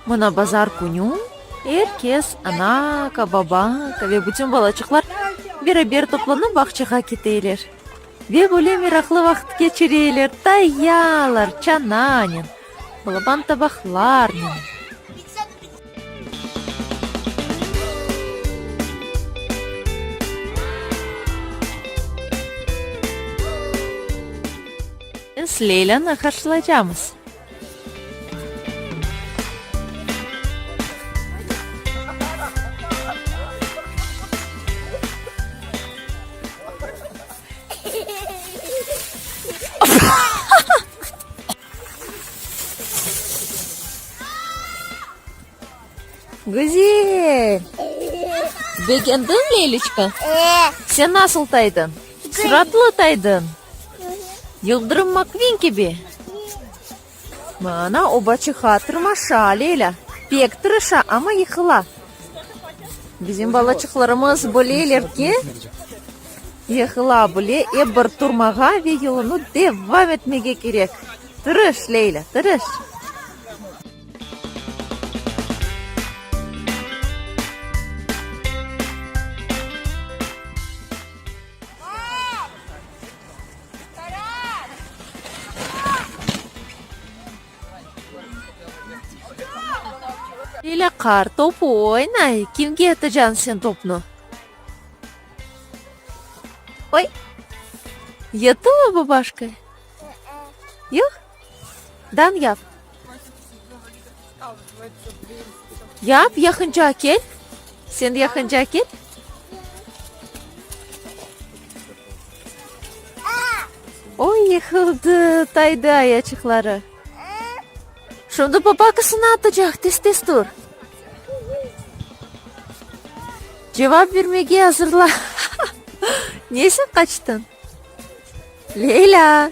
Mına bazar künü er kes, anaka, babaka ve bütün balaçıqlar beraber toplanıp bağçağa keteler. Ve böyle meraqlı vaqıt keçireler, tayalar, çananen, balaban tabaqlarnen. Biz Leylânı qarşılaycamız. Güzel! Begendiñ, Leyliçka? Sen nasıl taydın? Suratlı taydın. Yıldırım Makvin kibi. Mana, obaçıqa tırmaşa, Leylâ. Pek tırışa, amma yıqıla. Bizim balaçıqlarımız bileler ki, yıqıla bile, ep bir turmağa ve yolunı devam etmege kerek. Tırış, Leylâ, tırış. Leylâ qar topu oynay. Kimge atacañ sen topnı? Oy! Yettimi babaşka? Yoq? Dan yap. Yap, yaqınca kel. Sen yaqınca kel. Oy, yıqıldı, taydı ayaçıqları. Şimdi babakasına atacaq, tez-tez tur. Cevap bermege azırla. Ne sen qaçtıñ? Leylâ!